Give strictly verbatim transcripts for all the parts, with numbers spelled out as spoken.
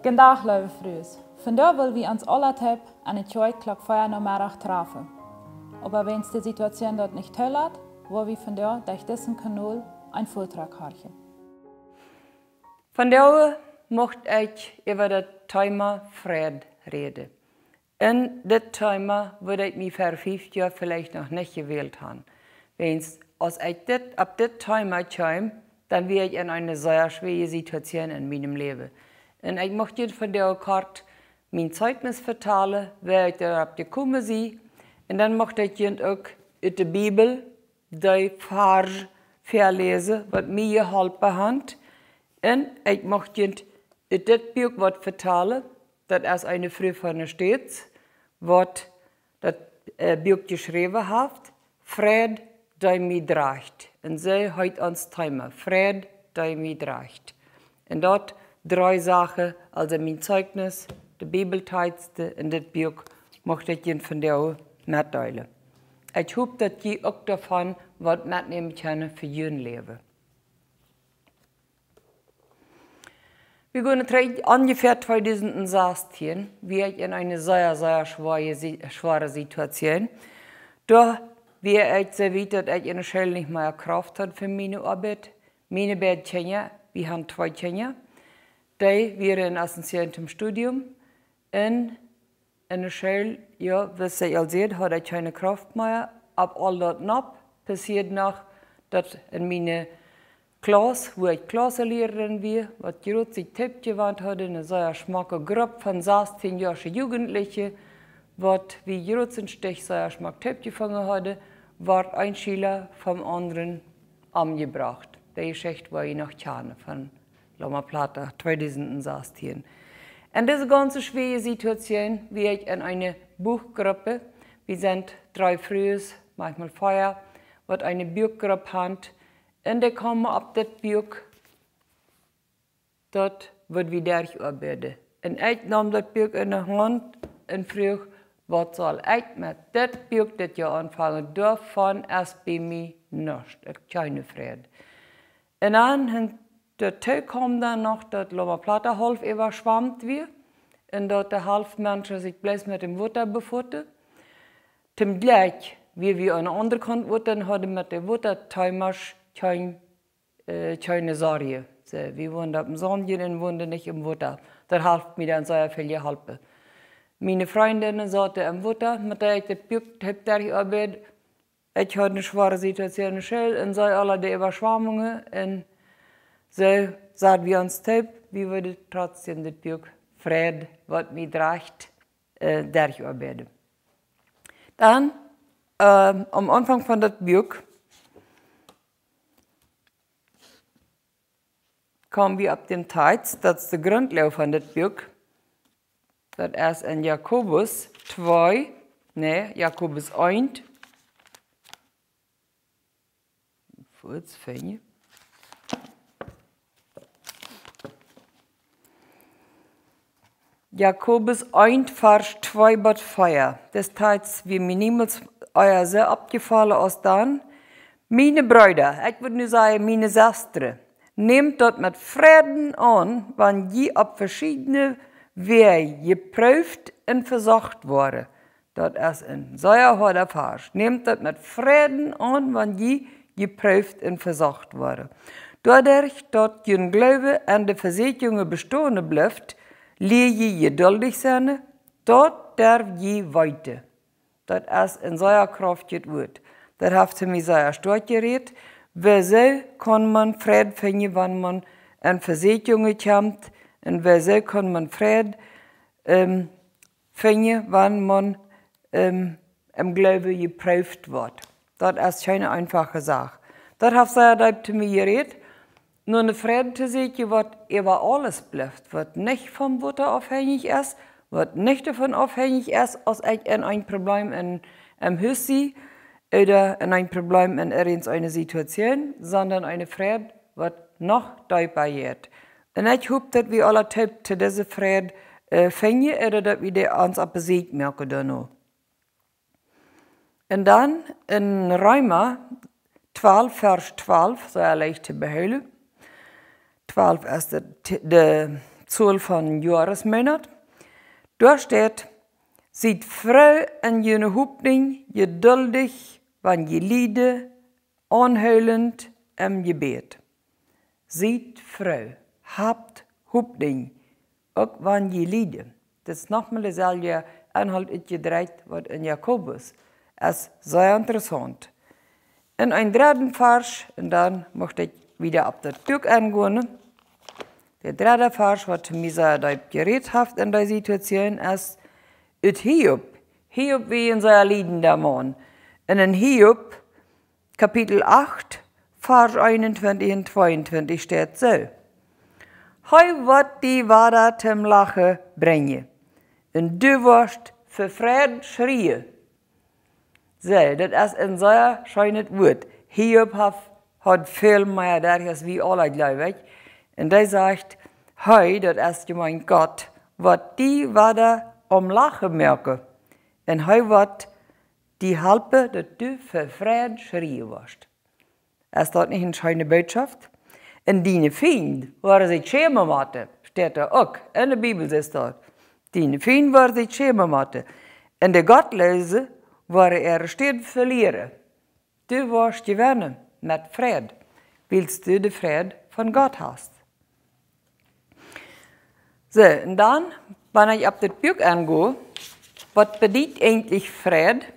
Goondach, leewe Frues. Vondoag well wie ons aula toop aun de Kjoakj Klock vea Nomeddach trafen. Oba wäajens de Situation daut nich toolat, woa wie vondoag derch disen Kanol een Väadrach horchen. Vondoag mucht ekj äwa daut Thema Fräd räden. Un dit Thema wudd ekj mie ver fief Joa veleicht noch nich jewält haben. Wäajens, aus ekj dit, opp dit Thema kjeem, dan wia ekj en eene sea schwoare Situation en mienem Läwen. Un ekj mucht junt vondoag kort mien Zeijnis vetalen, woo ekj doaropp jekomen sie. Un dan mucht ekj junt uk ut de Bibel dee Varsch väaläsen, waut mie jeholpen haben. Un ekj mucht junt ut dit Buak waut vetalen. Daut es eene Fru von de States, waut daut, äh, Buak jeschräwen haft, Fräd, dee mie drajcht. Un see heet ons Thema, Fräd, dee mie drajcht. Un daut dree Sachen, aulsoo mien Zeijnis, de Bibeltexten un dit Buak, mucht ekj junt vondoag metdeelen. Ekj hop, daut jie uk doavon waut metnämen kjennen fa jun Läwen. Wie gonen trigj, onjefäa tweedusent sastieen, wia ekj en eene sea, sea schwoare Si-, schwoare Situation. Doa wia ekj soo wiet, daut ekj en de School nich mea Krauft haud fa miene Oabeit. Miene beid Kjinja, wie haben twee Kjinja, dee wieren en Asunción toom Studium. Un en de School, jo, woo ekj aul säd, haud ekj kjeene Krauft mea. Opp aul daut nopp passieed noch, daut en miene Klauss, wua ekj Klausslierarin wia, waut jrod sikj toopjewant hauden, eene sea schmocke Grupp von sastieen joasche Jugendliche, waut wie jrod een Stich sea schmock toopjefungen hauden, wort een Schiela vom aundren omjebrocht. Dee Jeschicht woa jie noch kjanen von Loma Plata, tweedusent sastieen. En dise gaunze schwoare Situation wia ekj en eene Buakgrupp. Wie sent dree Frues, maunchmol vea, waut eene Buakgrupp haben. Un dee kjeemen opp dit Buak, daut wudd wie derchoabeiden. Un ekj neem daut Buak en de Haunt un fruach: "Waut saul ekj met dit Buak dit Joa aunfangen? Doavon es bie mie nuscht, ekj kjeene Fräd." Un dan, un doatoo kjeem dan noch, daut Loma Plata haulf äwaschwomt wia. Un daut de Halft Menschen sikj bloos met däm Wota befoten. Toom Jlekj, wia wie aun de aundre Kaunt Wota un hauden met de Wotatämasch kjeen, äh, kjeene Sorj. Soo, wie wonden oppem Saundje un wonden nich em Wota. Daut haft mie dan sea väl jeholpen. Miene Frind saut em Wota, met dee ekj daut Buak haud derchoabeit. Ekj haud eene schwoare Situation en de School un see aule de Äwaschwemmungen un soo saut wie ons toop, wie wudden trotzdäm daut Buak Fräd, waut mie drajcht, äh, derchoabeiden. Dan, ähm, aum Aunfank von daut Buak kome wie opp dän Tekjst, daut es de Grundloag von daut Buak. Daut es en Jakobus twee, nä, Jakobus eent. Fuaz finjen. Jakobus eent, Varsch twee bat vea. Dis Tekjst wia mie niemols ea soo oppjefollen aus dan. Miene Breeda, ekj wudd nu sajen, miene Sestren, nämt daut met Fräden aun, wan jie opp veschiedne Wäaj jeprooft un vesocht woaren. Daut es een sea hoada Varsch. Nämt daut met Fräden aun, wan jie jeprooft un vesocht woaren. Doaderch, daut jun Gloowen en de Vesieekjungen bestonen blift, lia jie jeduldich sennen, daut derw jie weeten. Daut es een sea kjraftjet Wuat. Daut haft to mie sea stoakj jerät. Woo kaun maun Fräd finjen, wan maun en Vesieekjungen kjemt? Un woo kaun maun Fräd, ähm, finjen, wan maun, ähm, em Gloowen jeprooft woat? Daut es kjeene eenfache Sach. Daut haft sea deep to mie jerät. No een Fräd to sieekjen, waut äwa aules blift, waut nich vom Wota aufhenjich es, waut nich doavon aufhenjich es, aus ekj en een Problem en, em Hus sie, ooda en een Problem en irjent eene Situation, sonda een Fräd, waut noch deepa jeit. Un ekj hop, daut wie aule toop to dise Fräd, äh, finjen, ooda daut wie dee ons opp de Sied moaken doano. Un dan en Reema twalf, Varsch twalf, soo leicht to behoolen. Twalf es de, de Tol von Joaresmoonat. Doa steit: Siet froo en june Hopninj, jeduldich wan jie lieden, aunhoolent em Jebäd. Siet froo, habt Hopninj, uk wan jie lieden. Daut es nochmol deeselwja Enholt utjedreit waut en Jakobus. Es sea interessaunt. En een dredden Varsch, un dan mucht ekj wada opp daut Buak engonen. De dredde Varsch, waut mie sea deep jerieet haft en dee Situation, es ut Hiob. Hiob wia een sea liedenda Maun. Un en Hiob Kapitel acht, Varsch eenuntwintich un tweeuntwintich steit soo: Hee woat die wada toom Lachen brinjen, un du woascht fa Freid schrieen. Soo, daut es een sea scheenet Wuat. Hiob haft, haud väl mea derch aus wie aule, jleew ekj. Un hee sajcht, hee, daut es jemeent Gott, woat die wada om Lachen moaken. Un hee woat die halpen, daut du fa Freid schrieen woascht. Es daut nich eene scheene Botschaft? Un diene Fiend woaren sikj schämen motten, steit doa uk. En de Bibel es daut. Diene Fiend woaren sikj schämen motten. Un de Gottloose woaren äare Städ velieren. Du woascht jewennen met Freid, wiels du de Freid von Gott hast. Soo, un dan, wan ekj opp dit Buak engo, waut bediet eejentlich Freid?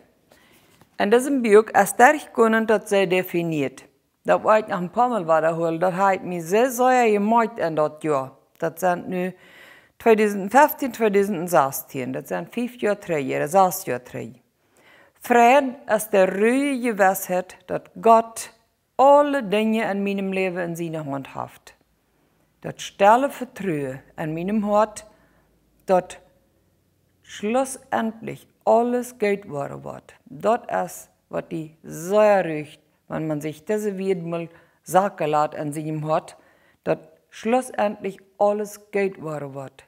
En disem Buak es derchjegonen, daut see definieet. Daut woa ekj noch een poa Mol wadaholen, daut haft mie sea, sea jemoakt en daut Joa. Daut sent nu tweedusent feftieen, tweedusent sastieen, daut sent fief Joa trigj, ooda sass Joa trigj. Freid es de ruhje Jewissheit, daut Gott aule Dinja en mienem Läwen en siene Haunt haft. Daut stelle Vetruen en mienem Hoat, daut schlussendlich aules goot woaren woat. Daut es, waut die sea ruicht, wan maun sikj dise Wieed mol sacken lat en sienem Hoat, daut schlussendlich aules goot woaren woat.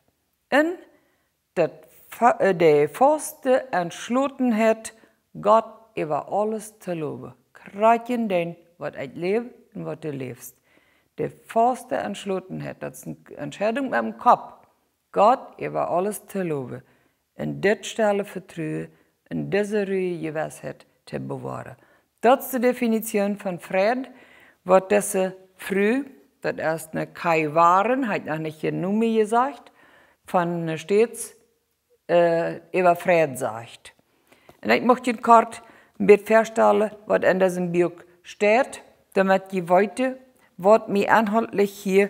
Un daut fa-, äh, de fauste Entschlossenheit, Gott äwa aules to lowen. Krakjt en dän, waut ekj läw un waut du läfst. De fauste Entschlossenheit, daut es eene Entscheidunk met dän Kopp. Gott äwa aules to lowen. Un dit stelle Vetruen, un dise ruhje Jewissheit to bewoaren. Daut es de Definition von Freid, waut dise Fru, daut es eene Kaiwarin, haft noch nich eenen Nomen jesajcht, von eene Städ, äh, äwa Freid sajcht. Un ekj mucht junt kort een bät väastalen, waut en disem Buak steit, doamet jie weeten, waut mie enholtlich hia,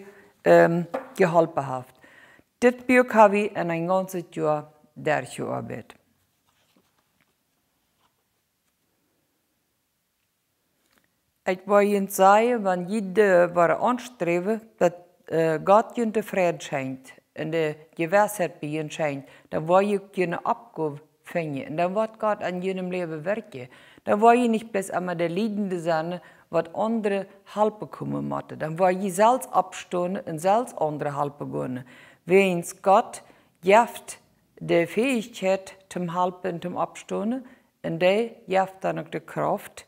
ähm, jeholpen haft. Dit Buak hab ekj en een gaunzet Joa derchjeoabeit. Ekj woa junt sajen, wan jie daut woaren aunsträwen, daut, äh, Gott junt de Freid schenkjt un de Jewissheit bie junt schenkjt, dan woa jie uk june Oppgow finjen. Un dan woat Gott en june Läwen werkjen. Dan woa jie nich bloos emma de Liedende sennen, waut aundre halpen komen motten. Dan woa jie selfst oppstonen un selfst aundre halpen gonen. Wäajens Gott jeft de Fäichkjeit toom halpen un toom oppstonen, un dee jeft dan uk de Krauft,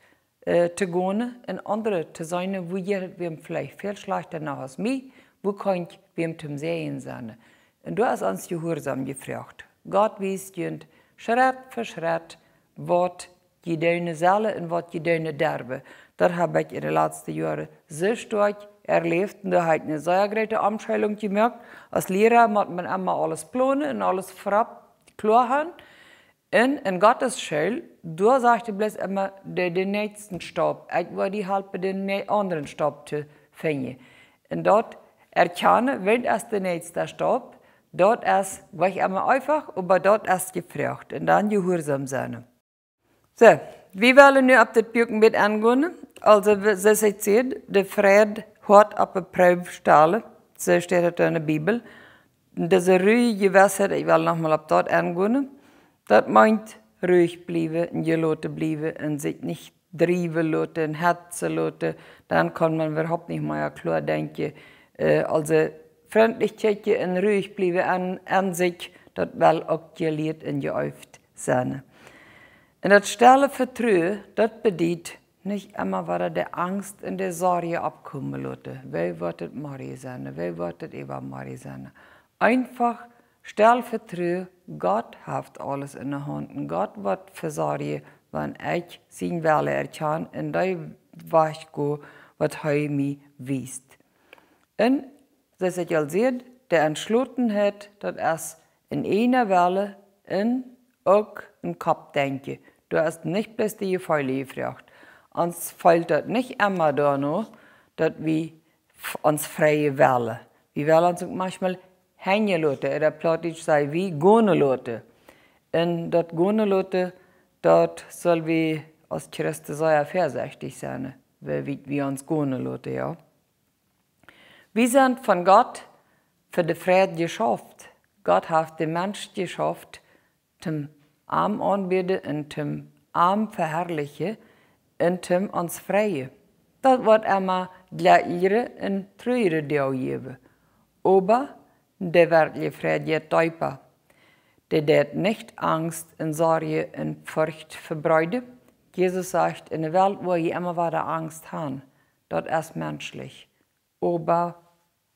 äh, to gonen un aundre to seenen, woo jeit et wäm veleicht väl schlajchta noch aus mie, woo kaun ekj wäm toom Säajen sennen. Un doa es ons Jehuarsaum jefroacht. Gott wiest junt Schrett fa Schrett, waut jie doonen sellen un waut jie doonen derwen. Daut hab ekj en de latste Joaren soo stoakj erläft. Un doa hab ekj eene sea groote Omschoolunk jemoakt. Aus Liera mott maun emma aules plonen un aules verut kloa haben. Un en Gottes School, doa sajcht hee bloos emma de, de näakjsten Staup. Ekj woa die halpen, dän nä-, aundren Staup to finjen. Un daut erkjanen, waut es de näakjste Staup, daut es nich emma eefach, oba daut es jefroacht. Un dan jehuarsom sennen. Soo, wie wellen nu opp dit Buak een bät engonen. Aulsoo, wie, soo aus ekj säd, de Freid woat opp de Proow stalen. Soo steit et en de Bibel. Dise ruhje Jewissheit, ekj well noch mol opp daut engonen. Daut meent ruhich bliewen un jeloten bliewen un sikj nich driewen loten un hetzen loten. Dan kaun maun äwahaupt nich mea kloa denkjen. Äh, aulsoo frintlich kjikjen un ruhich bliewen aun, aun sikj, daut well uk jelieet un jeeeft sennen. Un daut stelle Vetruen, daut bediet nich emma wada de Angst un de Sorj oppkomen loten. Woo woat et morjen sennen? Woo woat et äwamorjen sennen? Eenfach stell vetruen, Gott haft aules enne Haunt un Gott woat vesorjen, wan ekj sien Wellen erkjan un dee Wajch go, waut hee mie wiest. Un, soo aus ekj aul säd, de Entschlotenheit, daut es een eena Wellen un uk een Koppdenkjen. Doa es nich bloos de Jefeelen jefroacht. Ons fält daut nich emma doano, daut wie f-, ons frieen Wellen. Wie wellen ons uk maunchmol henjen loten, ooda Plautdietsch saj wie gonen loten. Un daut gonen loten, daut sell wie aus Christen sea väasechtich sennen, woo wiet wie ons gonen loten, jo. Wie sent von Gott fa de Fräd jeschauft. Gott haft de Mensch jeschauft, toom am aunbäden un toom am veharlichen un toom ons freien. Daut woat emma jlekjlichere un truarje Doag jäwen. Oba de werkjliche Fräd jeit deepa. Dee deit nich Angst un Sorjen un Forcht vebreeden. Jesus sajcht, enne Welt woa jie emma wada Angst han. Daut es menschlich. Oba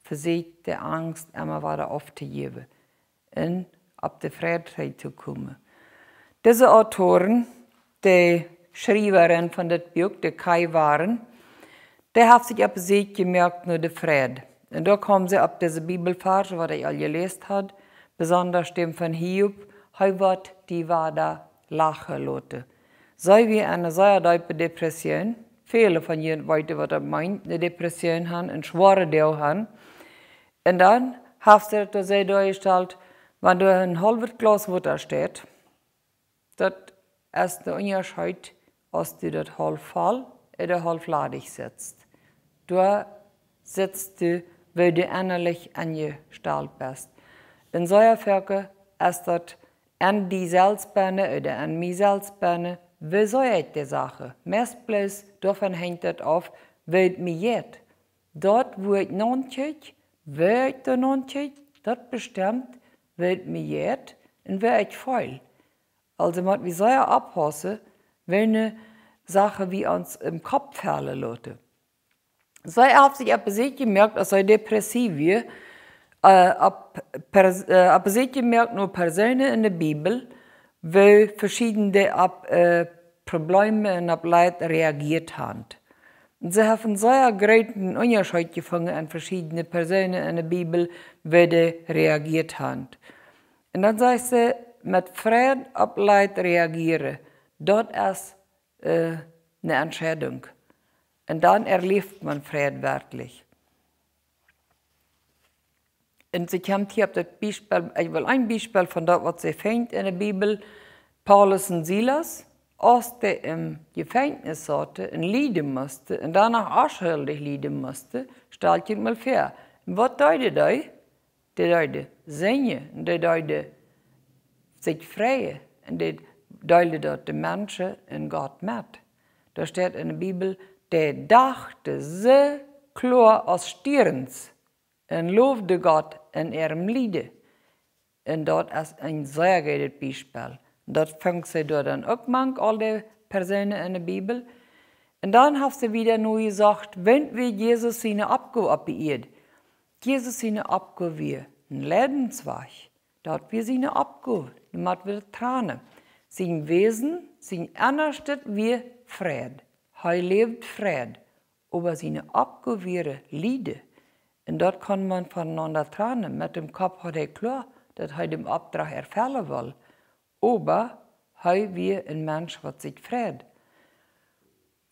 vesieekjt de Angst emma wada auftojäwen un opp de Fräd trigj to komen. Dise Autoren, de Schriewerin von dit Buak, de Kay Waran, dee haft sikj opp de Sieekj jemoakt no de Fräd. Un doa kjeem see opp dise Bibelvarsch, waut ekj aul jeläst haud, besonda dän von Hiob, hee woat die wada lachen loten. See wia enne sea deepe Depression. Väle von junt weeten, waut daut meent, ne Depression han, een schwoare Doag han. Un dan haft see daut doa sea doajestalt, wan doa een haulwet Glaus Wota steit, daut es de Unjascheet, aus du daut haulf voll ooda haulf ladich sitst. Doa sitst du, woo du ennalich enjestalt best. Un sea foaken es daut en die selfst bennen ooda en mie selfst bennen, woo see ekj de Sachen. Meist bloos doavon henjt daut auf, woo et mie jeit. Daut, woo ekj nonkjikj, woo ekj doa nonkjikj, daut bestemt, woo et mie jeit un woo ekj feel. Aulsoo mott wie sea oppaussen, woone Sachen wie ons em Kopp fellen loten. See haft sikj opp de Sieekj jemoakt, aus see depressiv wia, äh, opp Pers-, äh, opp de Sieekj jemoakt no Persoonen en de Bibel, woo veschiedne opp, äh, Problemen un opp Leid reagieet han. Un see haft een sea grooten Unjascheet jefungen aun veschiedne Persoonen en de Bibel, woo dee reagieet han. Un dan sajcht see, met Fräd opp Leid reagieren, daut es, äh, ne Entscheidunk. Un dan erläft maun Fräd werkjlich. Un see kjemt hia opp daut Biespel, ekj well een Biespel von daut, waut see finjt en de Bibel. Paulus un Silas, aus dee em Jefenkjnis sauten un lieden musten un doano onschuldich lieden musten, stalt junt mol väa. Un waut deeden dee? Dee deeden sinjen un dee deeden sikj freien un dee deelden daut de Menschen un Gott met. Doa steit en de Bibel, dee dochten soo kloa aus Stierns un loowden Gott en äarem Lieden. Un daut es een sea goodet Biespel. Daut funk see doa dan uk mank aul de Persoonen en de Bibel. Un dan haft see wada nu jesajcht, waut wia Jesus siene Oppgow opp de Ieed? Jesus siene Oppgow wia een Liedenswajch. Daut wia siene Oppgow, doa mott wie daut tranen. Sien Wesen, sien Ennaschtet wia Fräd. Hee läwd Fräd, oba siene Oppgow wia Lieden. Un daut kaun maun vonenaunda tranen. Met däm Kopp haud hee kloa, daut hee dän Oppdrach erfellen wull. Oba hee wia een Mensch, waut sikj freid.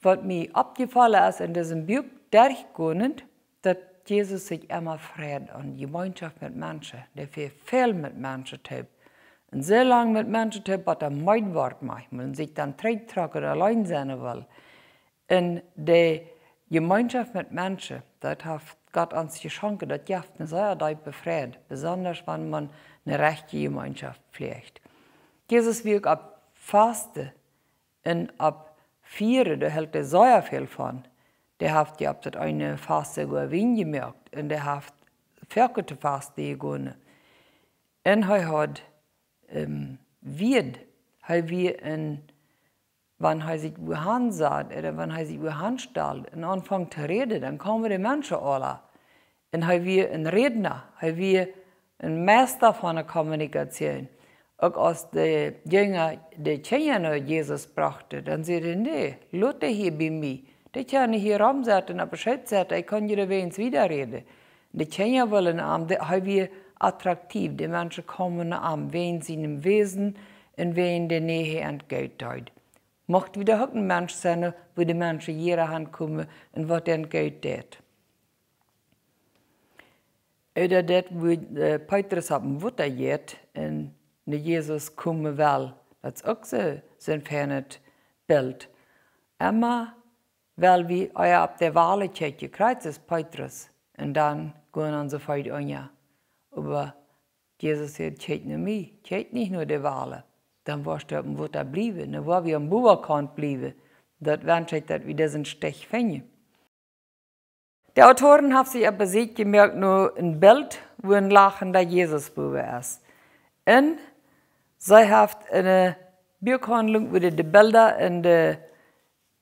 Waut mie oppjefollen es en disem Buak derchgonent, daut Jesus sikj emma freid aun Jemeenschoft met Menschen. Dee wia väl met Menschen toop. Un soo lang met Menschen toop, waut hee meed wort, maunchmol, un sikj dan trigjtrock un auleen sennen wull. Un de Jemeenschoft met Menschen, daut haft Gott ons jeschonken, daut jeft een sea deepen Fräd, besonda wan maun eene rajchte Jemeenschoft pläacht. Jesus wirkjt opp Fasten un opp Fieren, doa helt hee sea väl von. Dee haft je opp daut eene Fasten soogoa Wien jemoakt un dee haft foaken to Fasten jegonen. Un hee haud, ähm, Wead, hee wia een, wan hee sikj wua han sad, ooda wan hee sikj wua han stald un aunfunk to räden, dan kjeemen de Menschen aula. Un hee wia een Rädna, hee wia een Meista von de Kommunikation. Uk aus de Jinja de Kjinja no Jesus brochten, dan säden dee: "Lot dee hia bie mie. Dee kjennen hia romsetten, opp de Schoot setten, ekj kaun jie wäajens wieda räden." De Kjinja wullen am, de, hee wia attraktiv, de Menschen kjeemen no am, wäajen sienem Wäsen un wäajen de Nähe an Gott deed. Mucht wie doch uk een Mensch sennen, wua de Menschen hia aunkomen un waut an Gott deed. Ooda daut, wua, äh, Petrus opp daut Wota jeit un no Jesus komen well. Daut es uk soo, soo een fienet Bilt. Emma well wie ea opp de Wale kjikjen, krakjt soo aus Petrus, un dan gonen onse Feet unja. Oba Jesus sajcht: "Kjikj no mie, kjikj nich no de Wale. Dan woascht du opp daut Wota bliewen, dan woa wie aum Buakaunt bliewen." Daut wensch ekj, daut wie disen Stich finjen. De Autoren haben sikj opp de Sied jemoakt no een Bilt, wua een lachenda Jesus bowen es. Un see haben eene Buakhandlung, wua de Bilda un de,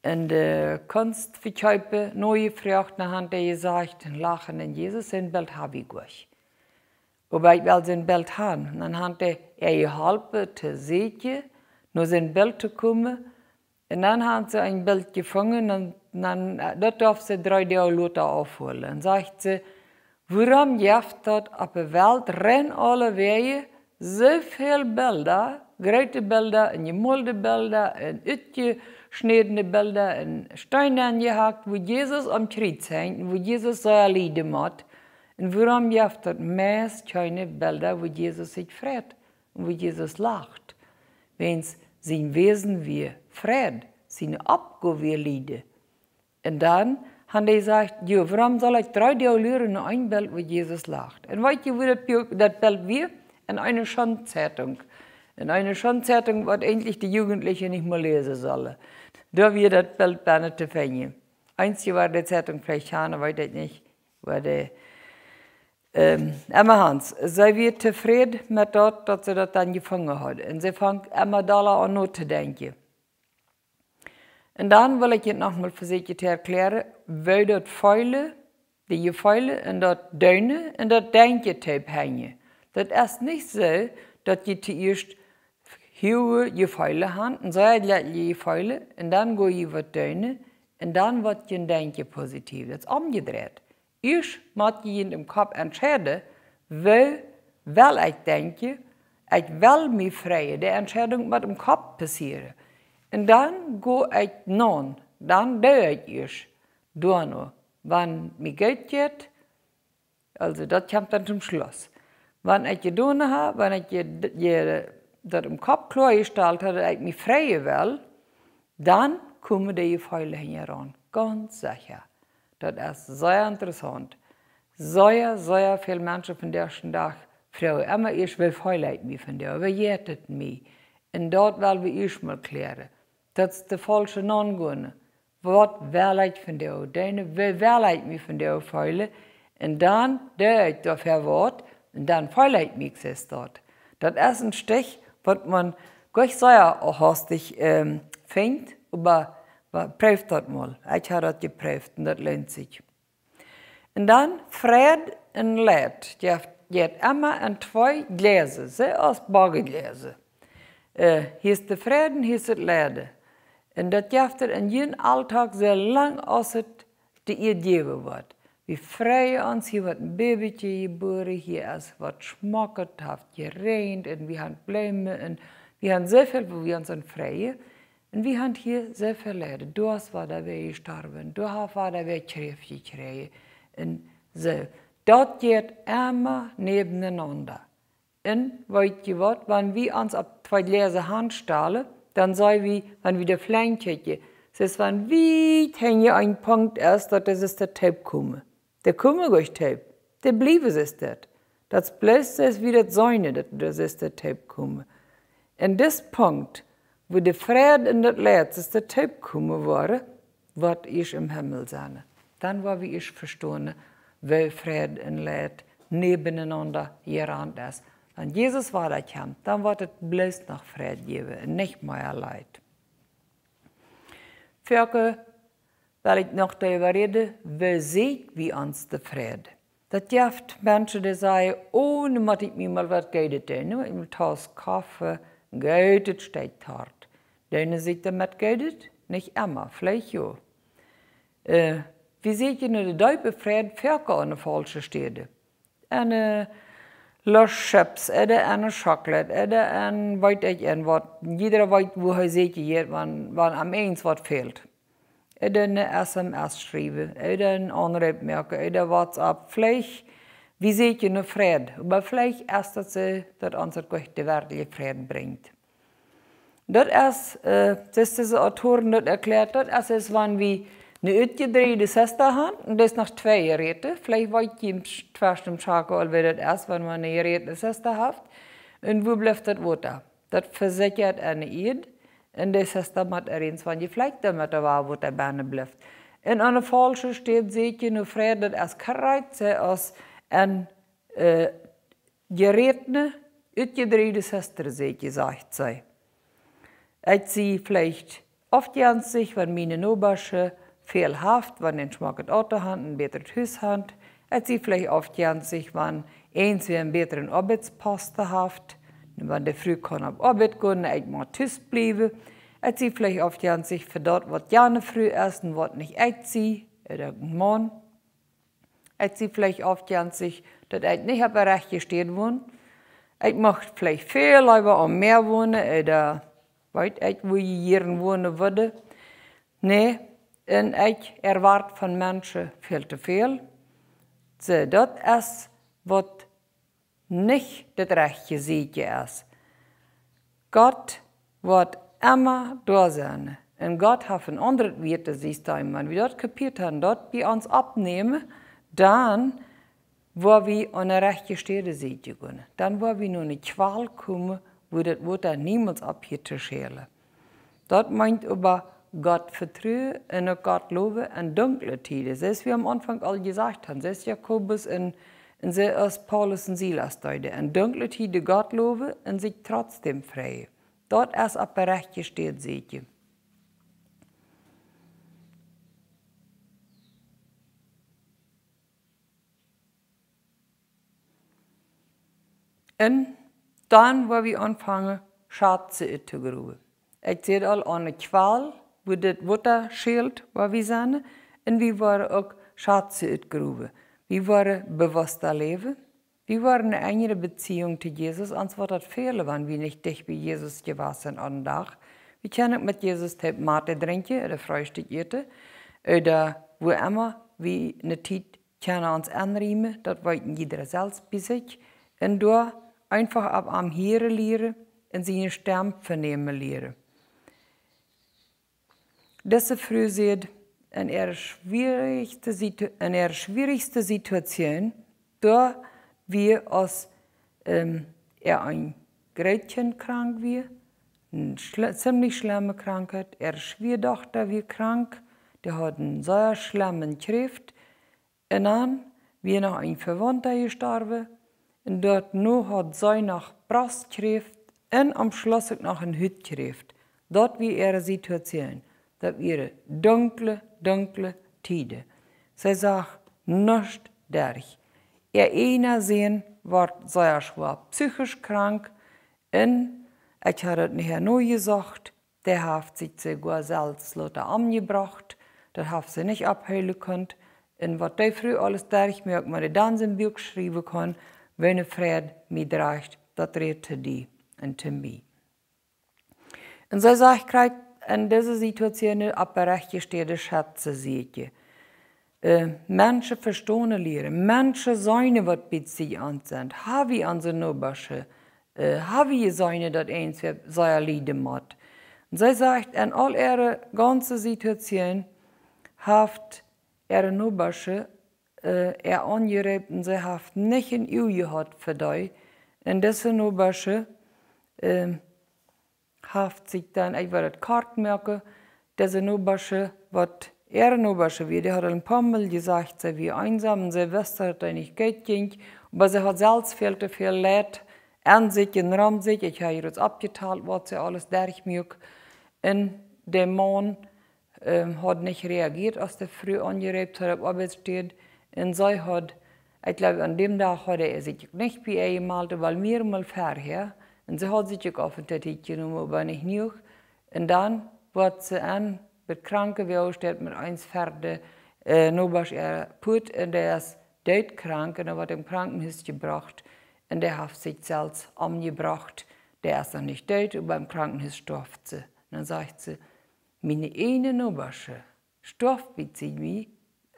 un de Kunstvekäupa nojefroacht, un dan haben dee jesajcht: "Een lachenden Jesus, soo een Bilt hab ekj nich. Oba ekj well soo een Bilt haben." Un dan haben dee äa jeholpen to sieekjen, no soo een Bilt to komen. Un dan haben see een Bilt jefungen un dan, äh, daut durf see dree Doag lota aufholen. Un sajcht see: "Wuarom jeft daut opp de Welt rein aulewäajen soo väl Bilda, groote Bilda un jemolde Bilda un utjeschnädne Bilda un Steen aunjehakt, wua Jesus aum Kjriez henjt un wua Jesus soo lieden mott? Un wuarom jeft daut meist kjeene Bilda, wua Jesus sikj freit un wua Jesus lacht?" Wäajens sien Wäsen wia Fräd, siene Oppgow wia Lieden. Un dan haben dee jesajcht: "Jo, wuarom saul ekj dree Doag luren no een Bilt, wua Jesus lacht?" Un weet jie, wua daut Bie-, daut Bilt wia? En eene Schundzeitung. En eene Schundzeitung, waut eejentlich de Jugendliche nich mea läsen sellen. Doa wia daut Bilt bennen to finjen. Eensje, wua de Zeitung veleicht haben, weet ekj nich. Wua de, ähm, Emma Hans, see wia tofräd met daut, daut see daut dan jefungen haud. Un see funk emma dolla aun notodenkjen. Un dan well ekj junt noch mol vesieekjen to erkjlären, woo daut Feelen, de Jefeele un daut Doonen un daut Denkjen toop henjen. Daut es nich soo, daut jie toieescht huage Jefeele haben un soo jlettje Jefeele un dan go jie waut doonen un dan woat jun Denkjen positiv. Daut es omjedreit. Ieescht mott jie em Kopp entscheiden, woo well ekj denkjen, ekj well mie freien. De Entscheidung mott em Kopp passieren. Un dan go ekj no, dan doo ekj ieescht doano. Wan mie goot jeit, aulsoo daut kjemt dan toom Schluss. Wan ekj jedonen hab, wan ekj je, je, daut em Kopp kloa jestalt hab, daut ekj mie freien well, dan komen de Jefeele hinjaraun. Gaunz secha. Daut es sea interessaunt. Sea, sea väl Menschen vondoag dän Dach froagen emma ieescht: "Woo feel ekj mie vondoag? Woo jeit et mie?" Un daut well wie ieescht mol klären. Daut es de faulsche Nogonen. Waut well ekj vondoag doonen? Woo well ekj mie vondoag feelen? Un dan doo ekj doafäa waut, un dan feel ekj mie soo. Daut es een Stich, waut maun nich soo hastich, ähm, finjt, oba, oba preeft daut mol. Ekj hab daut jepreeft un daut loont sikj. Un dan Freid un Leid. Jeft, jeft emma en twee Jläsa, soo aus Boggejläsa. Äh, hia es de Freid un hia es daut Leid. Un daut jeft et en jiedem Auldach soo lang aus et de Ieed jäwen woat. Wie freien ons, hia woat een Bäbekje jebuaren, hia es waut Schmocket, haft jeräajent un wie haben Bloomen un wie haben soo väl, wua wie ons aun freien. Un wie haben hia soo väl Leid. Doa es wada wäa jestorwen, doa haft wada wäa Kjräft jekjräajen. Un soo, daut jeit emma näbenenaunda. Un weet jie waut, wan wie ons opp twee Jläsa hanstalen, dan saj wie, wan wie de Flenj kjikjen, soo aus wan wie hinjen een Punkt es, daut es, es de Teep komen. Dee komen nich toop. Dee bliewen soo aus daut. Daut bloos es, wie daut sennen, daut, daut es de Teep komen. Un dis Punkt, wua de Freid un daut Leid, es de Teep komen woaren, woat ieescht em Himmel sennen. Dan woa wie ieescht vestonen, woo Freid un Leid näbenenaunda jerant es. Wan Jesus wada kjemt, dan woat et bloos noch Freid jäwen un nich mea Leid. Foaken well ekj noch doaräwa räden, woo sieekj wie ons de Freid? Daut jeft Menschen, dee sajen: "Oh, nu mott ekj mie mol waut Goodet doonen, nu mott ekj mie eene Tauss Koffe, goodet Stekj Tort." Doonen see daut met Goodet? Nich emma, veleicht jo. Äh, wie sieekjen de deepe Fräd foaken aun de faulsche Städ. Aun, äh, Loscht Chips, ooda aun Schokolad, ooda aun weet ekj aun waut. Jieda weet, wua hee sieekjen jeit, wan, wan am eent waut fält. Ooda eene S M S schriewen, ooda eenen Aunroop moaken, ooda WhatsApp. Veleicht, wie sieekjen no Fräd, oba veleicht es daut soo, daut ons daut goot de werkjliche Fräd brinjt. Daut es, äh, daut es dise Autoren daut erkjläat, daut es, es wan wie eene utjedräajde Sesta haben, un daut es noch twee Jeräte, veleicht weet jie tweschen däm Schakel aul, woo daut es, wan eena eene jedräajde Sesta haft, un wua blift daut Wota? Daut vesekjat aun de Ieed, un de Sesta mott irjentwan jeflekjt, daut doa Wota bennen blift. Un aun de faulsche Städ sieekjen no Fräd, daut es krakjt soo aus een, äh, jerätne, utjedräajde Sesta sieekjen, sajcht see. Ekj sie veleicht aufjenstich, wan miene Nobasch väl haft, wan dee een schmocket Auto haft, een bätret Hus haft. Ekj sie veleicht aufjenstich, wan eent wäa eenen bätren Oabeitsposten haft, wan de Fru kaun opp Oabeit gonen, ekj mott tus bliewen. Ekj sie veleicht aufjenstich fa daut, waut jane Fru es un waut nich ekj sie, ooda een Maun. Ekj sie veleicht aufjenstich, daut ekj nich opp de rajchte Städ won. Ekj mucht veleicht väl leewa aum Mäa wonen, ooda weet ekj, wua ekj jieren wonen wudd. Nä, un ekj erwart von Menschen väl too väl. See, daut es, waut nich daut rajchte Sieekjen es. Gott woat emma doa sennen. Un Gott haft een aundret Wieet, daut es daut, wan wie daut kapieet haben, daut bie ons oppnämen, dan woa wie aun de rajchte Städ sieekjen gonen. Dan woa wie no eene Kjwal komen, wua daut Wota niemols oppheet to schälen. Daut meent oba Gott vetruen un uk Gott lowen en dunkle Tieden. Soo aus wie aum Aunfank aul jesajcht haben, soo aus Jakobus un, un soo aus Paulus un Silas deeden. En dunkle Tieden Gott lowen un sikj trotzdäm freien. Daut es opp de rajchte Städ sieekjen. Un dan woa wie aunfangen, Schazen uttogrowen. Ekj säd aul, aune Kjwal, wua daut Wota schält, woa wie sennen, un wie woaren uk Schazen utgrowen. Wie woaren bewussta läwen. Wie woaren eene enjre Beziehung to Jesus, ons woat daut fälen, wan wie nich dicht bie Jesus jewast sent aun dän Dach. Wie kjennen uk met Jesus toop Mate drinkjen, ooda Freestikj äten, ooda wua emma wie eene Tiet kjennen ons enriemen, daut weet jieda selfst bie sikj. Un doa eefach opp am hieren lieren un siene Stemm venämen lieren. Dise Fru säd, en äare schwierichste Situ-, en äare schwierichste Situation, doa wia aus, ähm, äa een Jrootkjint krank wia, eene schle-, ziemlich schlemme Krankheit, äare Schwiadochta wia krank, dee haud eene sea schlemme Kjräft, un dan wia noch een Vewaundta jestorwen, un doano haud see noch Brostkjräft un aum Schluss uk noch eene Hutkjräft. Daut wia äare Situation. Daut wieren dunkle, dunkle Tieden. See sach nuscht derch. Äa eena Sän wort sea schwoa psychisch krank, un ekj hab daut nohäa nojesocht, dee haft sikj soogoa selfst lota omjebrocht, daut haft see nich oppheelen kunt. Un waut dee Fru aules derchmuak, wan dee dan sien Buak schriewen kunn, "Woone Fräd mie drajcht, daut rät to die un to mie." Un soo saj ekj krakjt en dise Situation opp de rajchte Städ Schazen sieekjen. Äh, Menschen vestonen lieren, Menschen seenen, waut bie sikj aun sent. Hab wie onse Nobasch, äh, hab wie jeseenen, daut eent wäa sea lieden mott. Un see sajcht, en aul äare gaunze Situation haft äare Nobasch, äh, äa aunjeroopen, see haft nich een Uag jehaut fa dee. Un dise Nobasch, ähm, haft sikj dan, ekj well daut kort moaken, dise Nobasch, waut äare Nobasch wia, dee haud aul een poamol jesajcht, see wia eensam un see wist, daut et nich goot jinkj, oba see haud selfst väl too väl Leet aun sikj un rom sikj. Ekj hab hia daut oppjetalt, waut see aules derchmuak. Un de Maun, ähm, haud nich reagieet, aus de Fru aunjeroopt haud opp Oabeitsstäd. Un see haud Ekj jleew, aun däm Dach haud hee sikj uk nich bie äa jemeldt, oba mearemol verhäa. Un see haud sikj uk opp un to Tiet jenomen, oba nich jenuach. Un dan wort see en bät krank jewast, met eent ver de, äh, Nobasch äa Puat, un dee es doot krank, un dee wort em Krankenhus jebrocht, un dee haft sikj selfst omjebrocht, dee es noch nich doot, oba em Krankenhus storf see. Un dan sajcht see: "Miene eene Nobasch storf bie mie,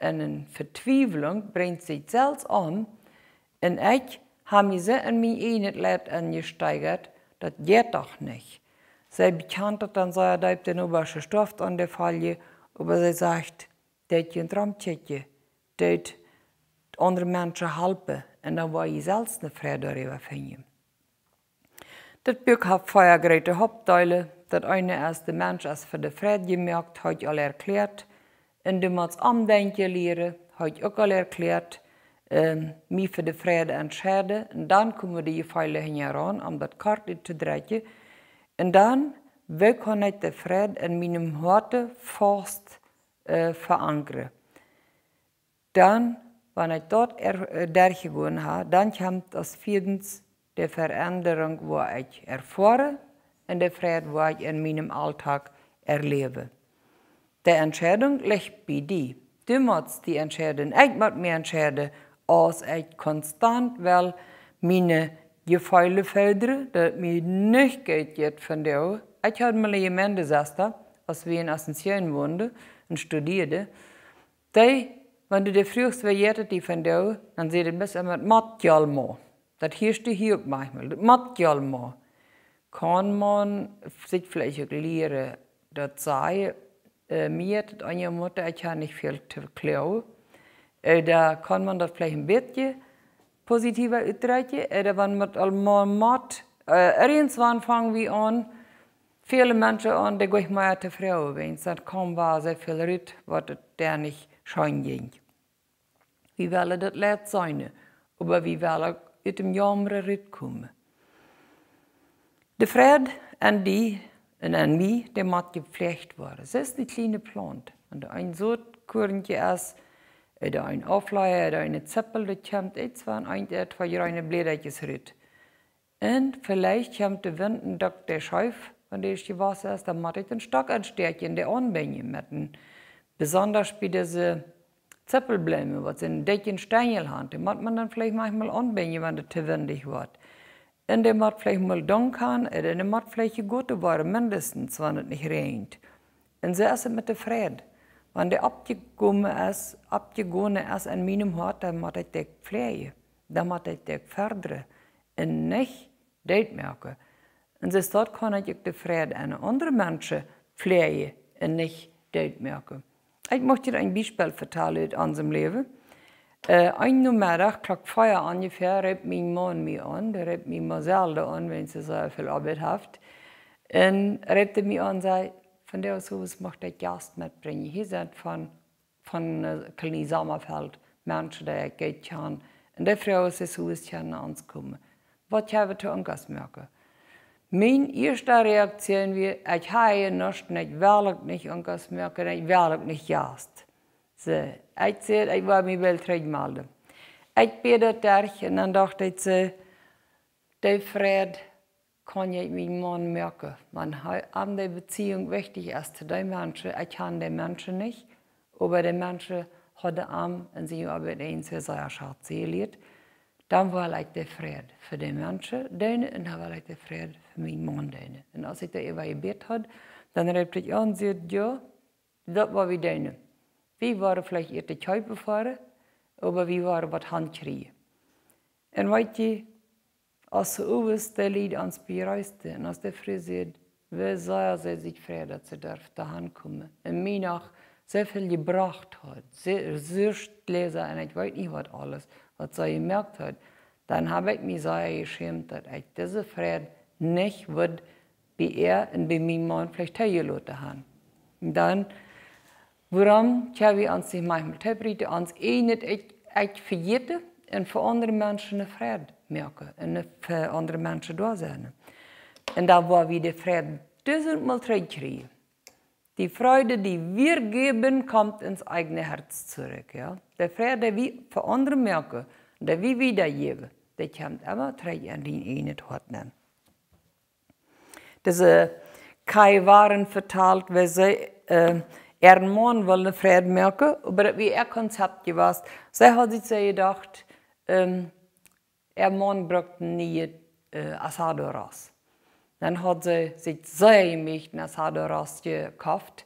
un en Vetwieflunk brinjt see sikj selfst om, un ekj hab mie soo en mien eejnet Leet enjesteigert, daut jeit doch nich." See bekjant daut dan, see deep de Nobasch storf aun de Folje, oba see sajcht: "Deit junt romkjikjen, deit aundre Menschen halpen, un dan woa jie selfst ne Fräd doaräwa finjen." Dit Buak haft vea groote Hauptdeelen. Daut eene es: De Mensch es fa de Fräd jemoakt, hab ekj aul erkjläat. Un du motst omdenkjen lieren, hab ekj uk aul erkjläat. Ähm, mie fa de Fräd entscheiden. Un dan komen de Jefeele hinjaraun, om daut kort uttodrekjen. Un dan: Woo kaun ekj de Fräd en mienem Hoat faust, äh, verankren? Dan, wan ekj daut er-, äh, derchjegonen hab, dan kjemt aus vieedens de Veendrunk, woa ekj erfoaren, un de Fräd, woa ekj en mienem Auldach erläwen. De Entscheidunk licht bie die. Du motst die entscheiden, ekj mott mie entscheiden, aus ekj konstant well miene Jefeele foddren, daut mie nich goot jeit vondoag. Ekj haud mol eene Jemeentesesta, aus wie en Asunción wonden un studieden, dee, wan du dee fruachst, woo jeit et die vondoag, dan säd dee: "Best emma, daut mott je aul mau." Daut hieescht hia uk maunchmol: "Daut mott je aul mau." Kaun maun sikj veleicht uk lieren, daut sajen, äh, mie jeit et aun je Mutta, ekj hab nich väl to kloagen. Äh, dan kaun maun daut veleicht een bät positiewa utdrekjen, äh, wan maun aul mau mott, äh, irjentwan fang wie aun, väle Menschen aun, dee goa nich mea to froagen, wiels daut kjemt wada soo väl rut, waut et doa nich scheen jinkj. Wie wellen daut Leet seenen, oba wie wellen uk ut däm Jaumren rutkomen. De Fräd en die un en mie, dee mott jepläacht woaren. See es ne kjliene Plaunt. Wan doa een Sotkorntje es, ooda een Auflea, ooda eene Zippel, daut kjemt eent, twee, eent, twee jreene Blädasch rut. Un veleicht kjemt de Wint un dakt dee scheef, wan dee es jewossen es, dan mott ekj dän Stock aunstäakjen, dee aunbinjen met een, besonda bie dise Zippelbleemen, waut see een dikjen Stenjel haben, dee mott maun dan veleicht maunchmol aunbinjen, wan et too windich woat. Un dee mott veleicht mol donk haben, un dee mott veleicht jegoten woaren, mindestens, wan et nich räajent. Un soo es et met de Fräd. Wan dee oppjekomen es, oppjegonen es en mienem Hoat, dan mott ekj dee pläajen, dan mott ekj dee fodren un nich dootmoaken. Un soo aus daut kaun ekj uk de Fräd en aundre Menschen pläajen un nich dootmoaken. Ekj mucht hia een Biespel vetalen ut onsem Läwen. Äh, een Nomeddach, Klock vea onjefäa, reep mien Maun mie aun. Dee reep mie mau selden aun, wiels hee soo väl Oabeit haft. Un reep mie aun, säd: "Vondoag soo aus mucht ekj Jast metbrinjen. Hia sent von von, äh, Kolonie Sommerfeld, Menschen, dee ekj goot kjan. Un dee froagen, aus see soo aus kjennen no ons komen. Waut kjenn wie to Unkas moaken?" Mien ieeschte Reaktion wia: "Ekj hab je nuscht, un ekj well uk nich Unkas moaken, un ekj well uk nich Jast." Soo, ekj säd, ekj woa mie boolt trigjmelden. Ekj bäd daut derch un dan docht ekj soo: "Dee Fräd kaun ekj mien Maun moaken, wan hee, am de Bezieunk wichtich es to dee Menschen. Ekj kjan dee Menschen nich, oba dee Menschen hauden am en siene Oabeit eent sea schatzen jelieet. Dan well ekj de Fräd fa dee Menschen doonen un dan well ekj de Fräd fa mien Maun doonen." Un aus ekj doaräwa jebät haud, dan reep ekj aun, säd: "Jo, daut woa wie doonen. Wie woaren veleicht ieescht de Kjeepe foaren, oba wie woaren waut han kjrieen." Un weet jie, aus see owes de Lied ons bejreesden, un aus de Fru säd, woo sea see sikj freid, daut see derf doahan komen, un mie noch soo väl jebrocht haud, soo, soo Gläsa, un ekj weet nich waut aules, waut see jemoakt haud, dan hab ekj mie sea jeschämt, daut ekj dise Freid nich wudd bie äa un bie mien Maun veleicht toojeloten han. Un dan, wuarom kjenn wie ons nich maunchmol toopräden, ons eejnet Ekj, Ekj vejäten un fa aundre Menschen ne Freid moaken un ne, fa aundre Menschen doa sennen? Un dan woa wie de Freid dusentmol trigjkjrieen. Die Freude, die wir geben, kommt ins eigene Herz zurück, jo? De Freid, dee wie fa aundre moaken, Un dee wie wiedajäwen, dee kjemt emma trigj en dien eejnet Hoat nenn. Dise Kay Warren vetalt, woo see, äh, äaren Maun wull ne Fräd moaken, oba daut wia äa Konzept jewast. See haud sikj soo jedocht, ähm, äa Maun brukt een niee, äh, asaderas. Dan haud see sikj sea jemäajt een asaderas jekoft.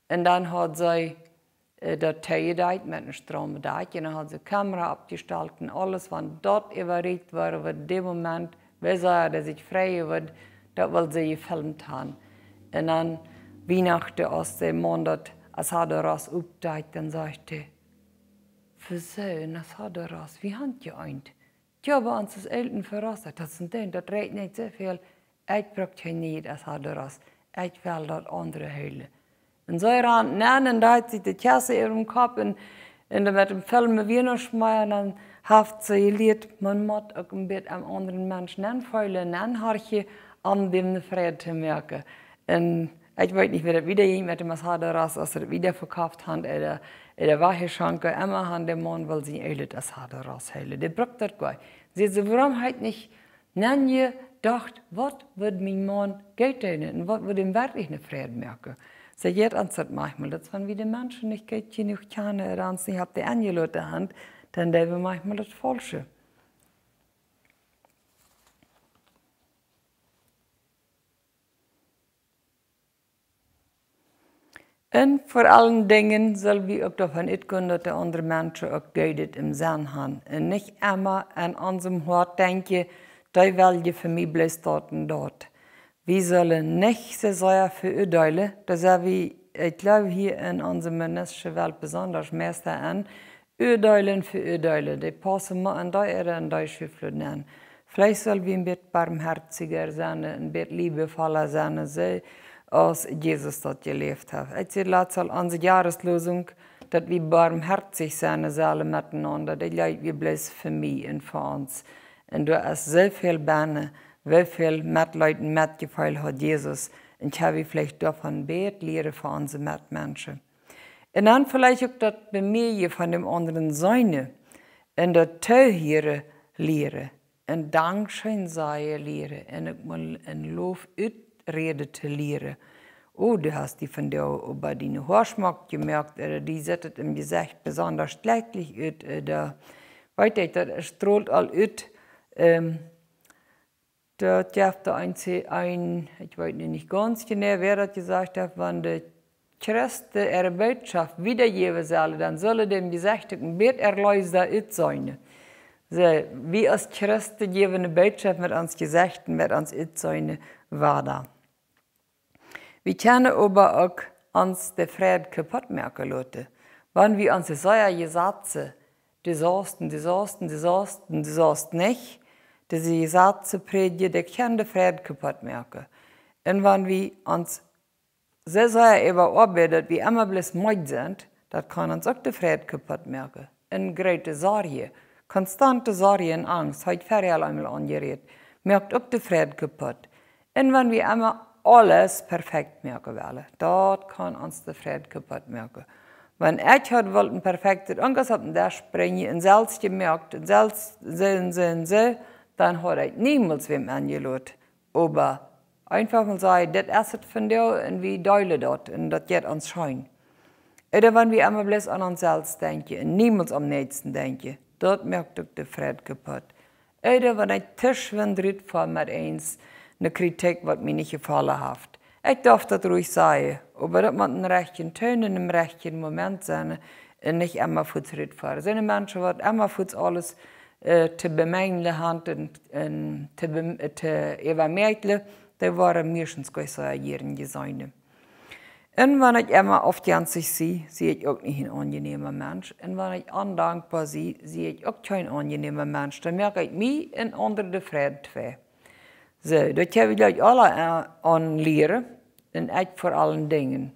Un dan haud see, äh, daut toojedakjt met een straumet Dakj. Un dan haud see Kamera oppjestalt un aules, wan daut äwarieekjt wort, wua dee Moment, woo sea dee sikj freien wudd, daut wull see jefilmt han. Un aun Wienachten, aus de Maun daut asaderas oppdakjt, dan säd hee: "Woo soo, een asaderas, wie han je eent?" "Jo, bie ons es Elten verrost." "Daut es een Dinkj, daut rieekjt nich soo väl. Ekj bruk kjeen nieet asaderas. Ekj well daut aundre hoolen." Un soo rand nenn un deed sikj de Kjess äwa dän Kopp un, un dan met däm Film wada schmieren. Un dan haft see jelieet, maun mott uk een bät aum aundren Mensch nenfeelen, nenhorchen, om däm ne Fräd to moaken. Un ekj weet nich, woo daut wieda jinkj met däm asaderas, aus see daut wieda vekoft han, ooda, ooda wajchjeschonken, emma han de Maun wull sien eejnet asaderas hoolen. Dee brukt daut goa nich. See säd: "Wuarom hab ekj nich nenjedocht, waut wudd mien Maun goot doonen un waut wudd am werkjlich ne Fräd moaken?" See jeit ons daut maunchmol, daut wan wie de Menschen nich goot jenuach kjanen ooda ons nich opp de enjeloten han, dan doo wie maunchmol daut Faulsche. Un ver aule Dinja sell wie uk doavon utgonen, daut de aundre Menschen uk Goodet em Senn han. Un nich emma aun onsem Hoat denkjen, dee well je fa mie bloos daut un daut. Wie sellen nich soo sea veurdeelen, doa sent wie, ekj jleew, hia en onse mennonitsche Welt besonda meist aun, Urdeelen, veurdeelen, dee paussen mau en dee ooda en dee Schufflod nenn. Veleicht sell wie een bät barmhoaticha sennen, een bät leefvolla sennen, soo aus Jesus daut jeläft haft. Ekj säd latst aul, onse Joareslosunk, daut wie barmhoatich sennen sellen metenaunda, dee jleew wie bloos fa mie un fa ons. Un doa es soo väl bennen, woo väl Metleet un Metjefeel haft Jesus, un kjenn wie veleicht doavon een bät lieren fa onse Metmenschen. Un dan veleicht uk daut Bemieejen von däm aundren seenen un daut Toohieren lieren un Dankscheen sajen lieren un uk mol een Loff uträden to lieren. "Oh, du hast die vondoag oba diene Hoa schmock jemoakt," ooda, "Die sitt et em Jesecht besonda jlekjlich ut," ooda, weet ekj, daut strolt aul ut, ähm, Daut jeft doa een, een, ekj weet nu nich gaunz jeneiw, wäa daut jesajcht haft, wan de Christen äare Bootschoft wiedajäwen sellen, dan sellen dee em Jesecht uk een bät erleesta utseenen. Soo, wie aus Christen jäwen de Bootschoft met ons Jesecht un met ons Utseenen wada. Wie kjennen oba uk ons de Fräd kaputt moaken loten. Wan wie ons soo sea Jesazen, du saust, du saust, du saust, du saust nich, dise Jesazen prädjen, dee kjennen de Fräd kaputt moaken. Un wan wie ons soo sea äwaoabeiden, daut wie emma bloos meed sent, daut kaun ons uk de Fräd kaputt moaken. Un groote Sorjen, konstante Sorjen un Angst, haud ekj verhäa aul eemol aunjerät, moakt uk de Fräd kaputt. Un wan wie emma aules perfekt moaken wellen, daut kaun ons de Fräd kaputt moaken. Wan ekj haud wullt een perfektet Onjefäa opp dän Desch brinjen un selfst jemoakt un selfst soo un soo un soo, dan haud ekj niemols wäm enjelot. Oba eefach mol sajen, dit es et vondoag un wie deelen daut un daut jeit ons scheen. Ooda wan wie emma bloos aun ons selfst denkjen un niemols aum Näakjsten denkjen, daut moakt uk de Fräd kaputt. Ooda wan ekj twischendurch rutfoa met eens eene Kjritikj, waut mie nich jefollen haft. Ekj darf daut ruhig sajen, oba daut mott em rajchten Toon un em rajchten Moment sennen un nich emma fuaz rutfoaren. Soone Menschen, waut emma fuaz aules, äh, to bemänjeln han un, un to bem-, to äwamäakjlen, dee woaren meistens goa sea jieren jeseenen. Un wan ekj emma aufjenstich sie, sie ekj uk nich een aunjenäma Mensch. Un wan ekj ondankboa sie, sie ekj uk kjeen aunjenäma Mensch. Dan moak ekj mie un aundre de Fräd twei. Soo, daut hab wie jlikj aula, äh, aun lieren un ekj ver aule Dinja.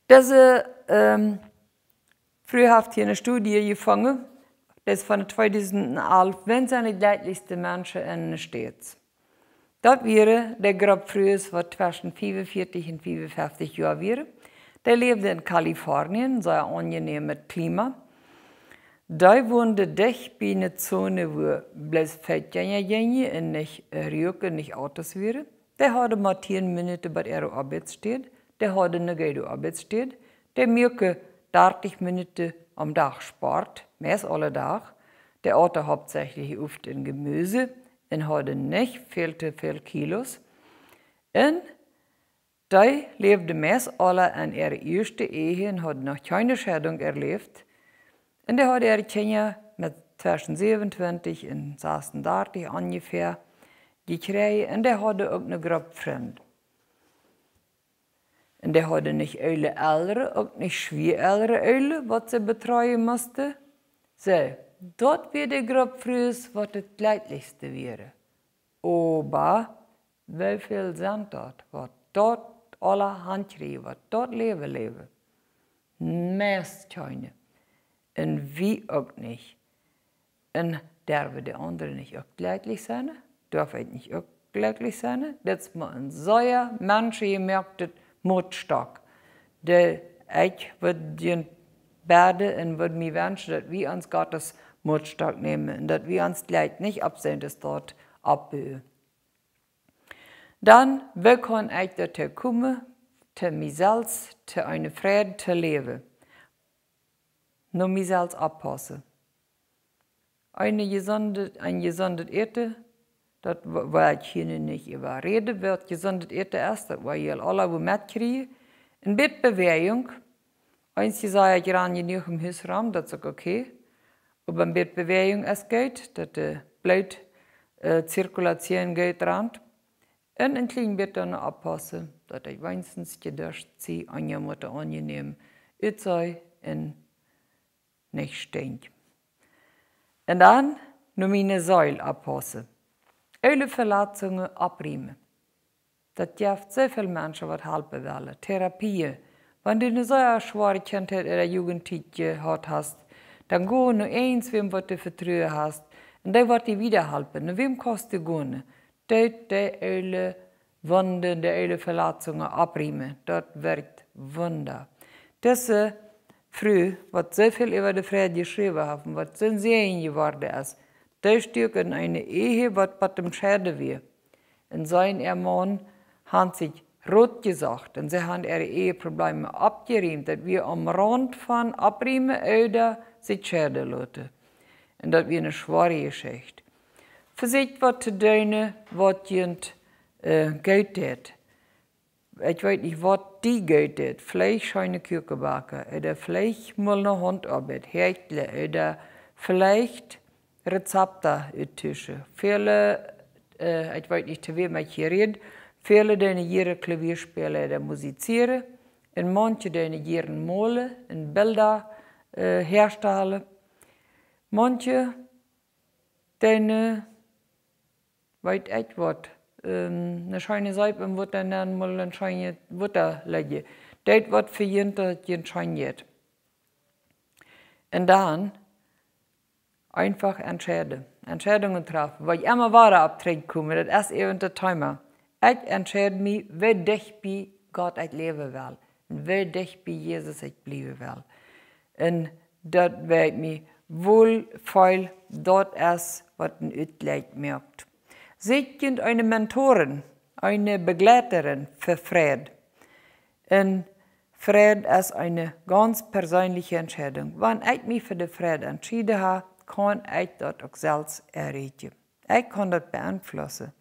Dise, ähm, Fru haft hia eene Studie jefungen, daut es von tweedusent alf, wäa sent de jlekjlichste Menschen en de States? Daut wieren de Grupp Frues, waut tweschen fiefunvieetich un fiefunfeftich Joa wieren. Dee läwden en Kalifornien, sea aunjenämet Klima. Dee wonden dicht bie eene Zone, wua bloos Feldkjinja jinjen un nich, äh, Ruak, nich Autos wieren. Dee hauden mau tieen Minuten bat äare Oabeitsstäd. Dee hauden eene goode Oabeitsstäd. Dee muaken dartich Minuten aum Dach Sport, meist aule Dach. Dee aten hauptsächlich Obst un Jemiees un hauden nich väl to väl Kilos. Un dee läwden meist aule en äare ieeschte Ehe un hauden noch kjeene Scheidunk erläft. Un dee hauden äare Kjinja met tweschen säwenuntwintich un sasundartich onjefäa jekjräajen. Un dee hauden uk eene Grupp Frind. Un dee hauden nich oole Elren, uk nich schwiaoole Elren, waut see betreuen musten. Soo, daut wia de Grupp Frues, waut daut jlekjlichste wieren. Oba woo väl sent daut, waut daut aula han kjrieen, waut daut Läwen läwen? Meist kjeene. Un wie uk nich. Un derwen de aundre nich uk jlekjlich sennen? Derw ekj nich uk jlekjlich sennen? Dit es mau een sea menschenjemoaktet Motstock, dee ekj wudd junt bäden un wudd mie wenschen, daut wie ons Gottes Motstock nämen un daut wie ons jlikj nich opp sent, daut oppbuen. Dan, woo kaun ekj doatoo komen, to mie selfst, to eene Freid to läwen? No mie selfst oppaussen. Een jesundet, een jesundet Äten, daut wo-, woa ekj hia nu nich äwa räden, waut jesundet Äten es, daut woa jie aula woll metkjrieen. Een bät Bewäajunk. Eenje sajen, ekj ran jenuach em Hus rom, daut es uk okay. Oba een bät Bewäajunk es goot, daut de Bloot, äh, Zirkulatioon goot rant. Un een kjlien bät dan oppaussen, daut ekj weinichstens jedocht sie, aunjemoten, aunjenämen, utsee un nich stinkj. Un dan no miene Seel oppaussen. Oole Veletzungen oppriemen. Daut jeft soo väl Menschen, waut halpen wellen. Therapien. Wan du eene sea schwoare Kjintheit ooda Jugenttiet jehaut hast, dan go no irjentwäm, waut du Vetruen hast, un dee woat die wieda halpen. No wäm kaust du gonen? Daut de oole Wunden, de oole Veletzungen oppriemen, daut wirkjt Wunda. Dise Fru, waut soo väl äwa de Freid jeschräwen haft un waut soon Säajen jeworden es, dee stuak en eene Ehe, waut bat dem Scheiden wia. Un see un äa Maun han sikj Rot jesocht un see han äare Eheproblemen oppjerieemt. Daut wia aum Raunt von oppriemen ooda sikj scheiden loten. Un daut wia eene schwoare Jeschicht. Vesieekjt waut to doonen, waut junt, äh, goot deit. Ekj weet nich, waut die goot deit. Veleicht scheene Kuaken backen, ooda veleicht mol eene Hauntarbeit, häkjlen, ooda veleicht Rezepten uttuschen. Väle, äh, ekj weet nich, to wäm ekj hia räd, väle doonen jieren Klavier spälen ooda musizieren. Un maunche doonen jieren molen un Bilda, äh, häastalen. Maunche doonen, weet ekj waut, ähm, eene scheene Seep em Wota nämen, mol een scheenet Wota läajen. Daut woat fa junt, daut junt scheen jeit. Un dan eefach entscheiden. Entscheidungen träfen. Wua ekj emma wada opp trigjkomen, daut es äwent daut Thema. Ekj entscheid mie, woo dicht bie Gott ekj läwen well. Un woo dicht bie Jesus ekj bliewen well. Un daut weet mie woll väl, daut es, waut een Utlekj moakt. Sieekjt junt eene Mentorin, eene Begleiterin fa Freid. Un Freid es eene gaunz perseenelje Entscheidunk. Wan ekj mie fa de Freid entschieden hab, kaun ekj daut uk selfst erreichen. Ekj kaun daut beeinflussen.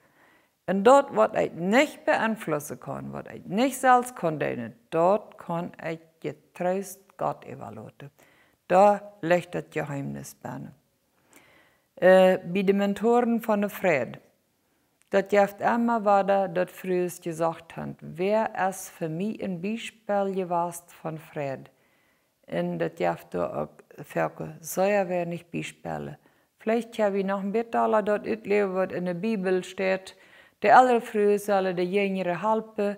Un daut, waut ekj nich beeinflussen kaun, waut ekj nich selfst kaun doonen, daut kaun ekj jetroost Gott äwaloten. Doa licht daut Jeheemnis bennen. Äh, bie de Mentoren von de Freid. Daut jeft emma wada, daut Frues jesajcht han: Wäa es fa mie een Biespel jewast von Freid? Un daut jeft doa uk foaken sea weinich Biespels. Veleicht kjenn wie noch een bät aula daut utläwen, waut enne Bibel steit. De elre Frues sellen de jinjre halpen,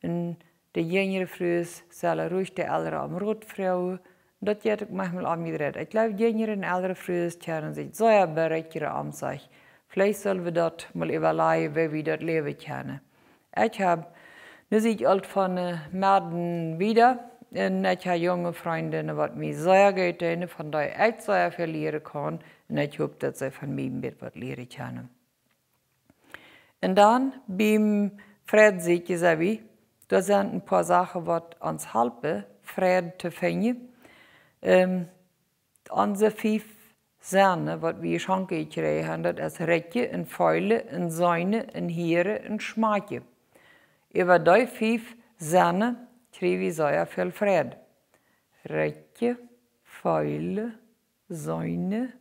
un de jinjre Frues sellen ruhig de elre om Rot froagen. Daut jeit uk maunchmol omjedreit. Ekj jleew, jinjre un elre Frues kjennen sikj sea bereichern om sikj. Veleicht sell wie daut mol äwalajen, woo wie daut läwen kjennen. Ekj hab, nu sie ekj aul von, äh, Monden wieda, Un ekj hab junge Frind, waut mie sea goot doonen, von dee ekj sea väl lieren kaun. Un ekj hop, daut see von mie een bät waut lieren kjennen. Un dan biem Fräd sieekjen, saj wie, doa sent een poa Sachen, waut ons halpen, Fräd to finjen. Ähm, onse fief Sennen, waut wie jeschonken jekjräajen haben, daut es rikjen un feelen un seenen un hieren un schmakjen. Äwa dee fief Sennen kjrie wie sea väl Fräd. Rikjen, feelen, seenen,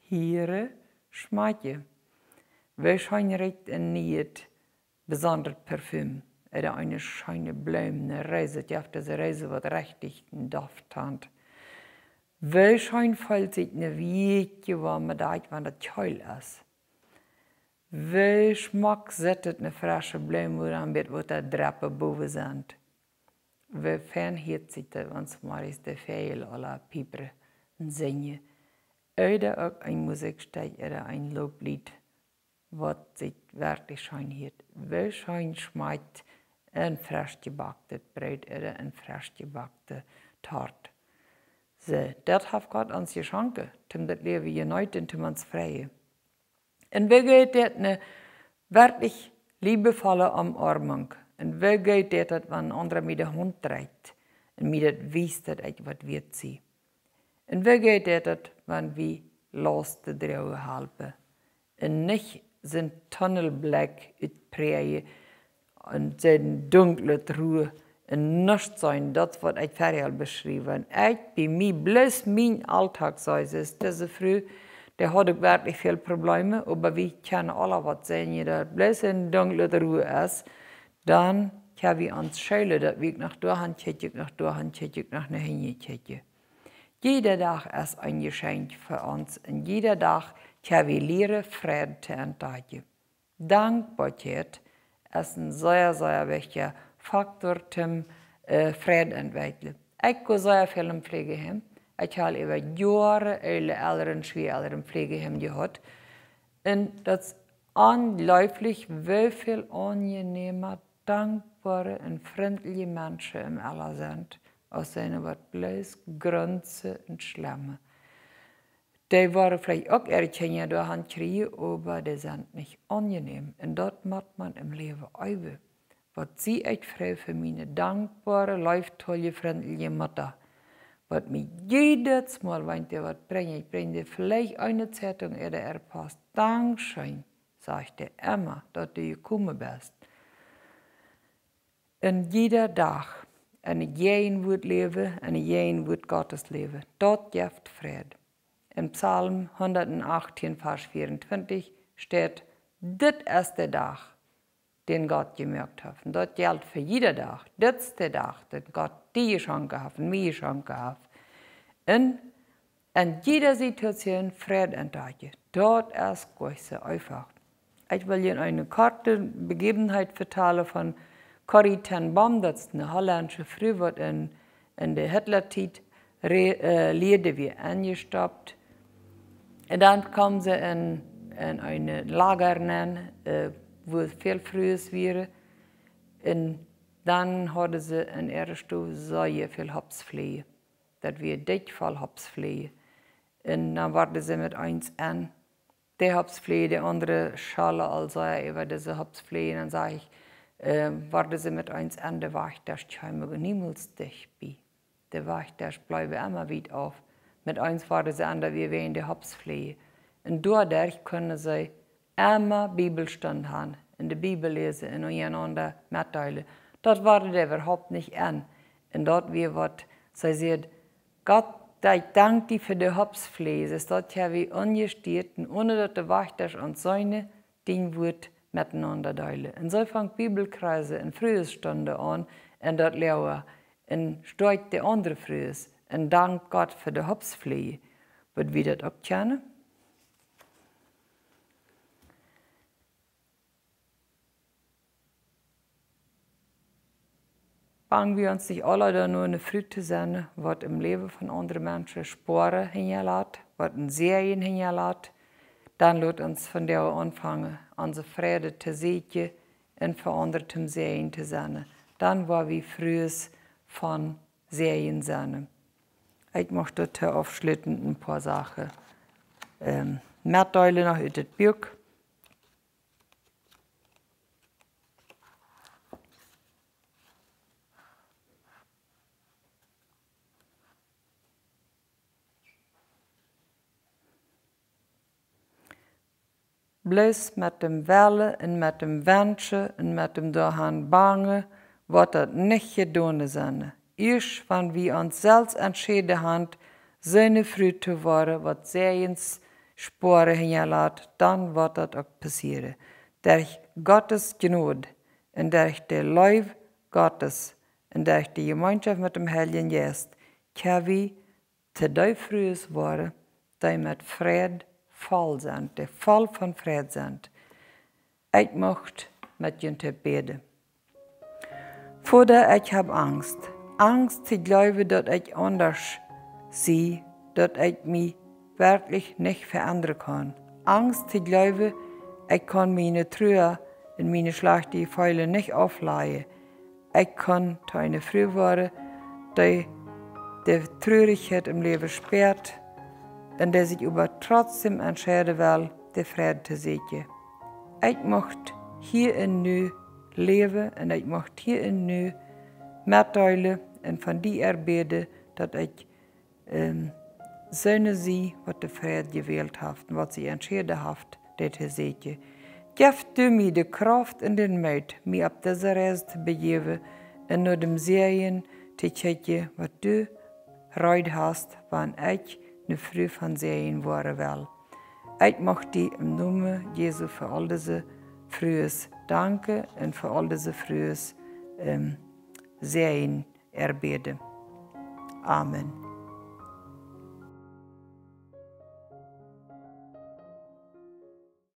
hieren, schmakjen. Woo scheen rikjt een nieet besondret Parfüm. Ooda eene scheene Bloom, eene Roos, jeft dise Roos waut rechtich een Doft haft. Woo scheen feelt sikj eene Wieekje woame Dach, wan daut kjeel es. Woo schmock sitt eene fresche Bloom, wua dan een bät waut doa Dropen bowen sent. Woo fein hieet sikj daut, wan zemorjes de Väajel aula piepren un sinjen. Ooda uk een Musikjstekj ooda een Loofleet, waut sikj werkjlich scheen hieet. Woo scheen schmakjt een fresch jebacknet Broot ooda een fresch jebackne Tort. Soo, daut haft Gott ons jeschonken, om daut Läwen jeneeten un om ons to freien. Un woo goot daut, eene werkjlich liebevolle Omarmunk. Un woo goot daut, daut wan een aundra mie de Haunt drekjt un mie daut wiest, daut ekj waut wieet sie. Un woo goot daut, daut wan wie Lausten droagen halpen. Un nich sien Tunnelblikj utpräajen un sien dunklet Ruam un nuscht seenen, daut waut ekj verhäa beschräwen. Ekj, bie mie bloos mien Auldach, saj see, dise Fru, dee haud uk werkjlich väl Probleme, oba wie kjennen aula waut seenen, daut bloos een dunklet Ruam es, dan kjenn wie ons schämen, daut wie uk no doa han kjikjen, uk no doa han kjikjen, uk no hinjen kjikjen. Jieda Dach es een Jeschenkj fa ons un jieda Dach kjenn wie lieren Fräd to entdakjen. Dankboakjeit es een sea, sea wichtja Faktor toom, äh, Fräd entwekjlen. Ekj go sea väl em Fleegeheim. Ekj hab äwa Joaren oole Elren, Schwieaelren em Fleegeheim jehaut. Un daut es onjleeflich, woo väl aunjenäma, dankboare un frintliche Menschen em Ella sent, aus see waut bloos grunzen un schlemmen. Dee woaren veleicht uk äare Kjinja doa han kjrieen, oba dee sent nich aunjenäm. Un daut mott maun em Läwen äwen. Waut sie ekj froo fa miene dankboare, leeftolje, frintliche Mutta, waut mie jiedet Mol, wan ekj dee waut brinj, ekj brinj dee veleicht eene Zeitung ooda äare Post. Dankscheen, sajcht dee emma, daut du jekomen best. Un jieda Dach en de Jäajenwuat läwen, en de Jäajenwuat Gottes läwen, daut jeft Fräd. En Psalm hundat achtieen, Varsch vea un twintich steit: "Dit es de Dach, dän Gott jemoakt haft." Un daut jelt fa jieda Dach. Dit es de Dach, dän Gott die jeschonken haft un mie jeschonken haft. Un en jieda Situation Fräd entdakjen, daut es goanich soo eefach. Ekj well junt eene korte Bejäwenheit vetalen von Corrie ten Boom, daut es eene hollendsche Fru, waut en, en de Hitlertiet re-, äh, lieed, wia enjestoppt. Un dan kjeem see en, en een Lager nenn, äh, wua väl Frues wieren. Un dan hauden see en äare Stow sea väl Hopsfleejen. Daut wia dikj voll Hopsfleejen. Un dan worden see met eens en, de Hopsfleejen, de aundre schollen aul sea äwa dise Hopsfleejen. Dan saj ekj, äh, worden see met eens en, de Wajchtasch kjeemen niemols dicht bie. De Wajchtasch bleewen emma wiet auf. Met eens worden see en, daut wia wäajen de Hopsfleejen. Un doaderch kunnen see emma Bibelstund han un de Bibel läsen un unjarenaunda metdeelen. Daut wia äwahaupt nich en. Un daut wia waut see säd: "Gott, ekj dank die fa de Hopsfleejen, daut ekj wie onjestieet un one daut de Wajchtasch ons seenen, dien Wuat metenaunda deelen." Un soo fungen Bibelkreise un Fruesstunden aun un daut Läwen un stoakjt de aundre Frues un dankt Gott fa de Hopsfleejen. Woa wie daut uk kjennen? Bang wie ons nich aula doano, eene Fru to sennen, waut em Läwen von aundre Menschen Sporen hinjalat, waut een Säajen hinjalat, dan lot ons vondoag aunfangen, onse Fräd to sieekjen un fa aundre een Säajen to sennen. Dan woa wie Frues von Säajen sennen. Ekj mucht doa aufschließend een poa Sachen, ähm, metdeelen noch ut daut Buak. Bloos met däm Wellen un met däm Wenschen un met däm doahan bangen woat daut nich jedonen sennen. Ieescht wan wie ons selfst entschäden haben, soone Fru to woaren, waut Säajens Spoaren hinjalat, dan woat daut uk passieren. Derch Gottes Jnod un derch de Leew Gottes un derch de Jemeenschoft met däm Heiljen Jeist kjenn wie to dee Frues woaren, dee met Fräd voll sent, dee voll von Fräd sent. Ekj mucht met junt bäden. Voda, ekj hab Angst. Angst to jleewen, daut ekj aundasch sie, daut ekj mie werkjlich nich veendren kaun. Angst to jleewen, ekj kaun miene Trua un miene schlajchte Jefeelen nich auflajen. Ekj kaun to eene Fru woaren, dee de Trurichkjeit em Läwen spiert un dee sikj oba trotzdäm entscheiden well, de Fräd to sieekjen. Ekj mucht hia un nu läwen un ekj mucht hia un nu metdeelen un von die erbäden, daut ekj, ähm, soone sie, waut de Fräd jewält haft un waut sikj entschäden haft, dee to sieekjen. Jeff du mie de Krauft un dän Moot, mie opp dise Reis to bejäwen un no däm Säajen to kjikjen, waut du reed hast, wan ekj ne Fru von Säajen woaren well. Ekj mucht die em Nomen Jesu fa aul dise Frues danken un fa aul dise Frues, ähm, Säajen erbäden. Amen.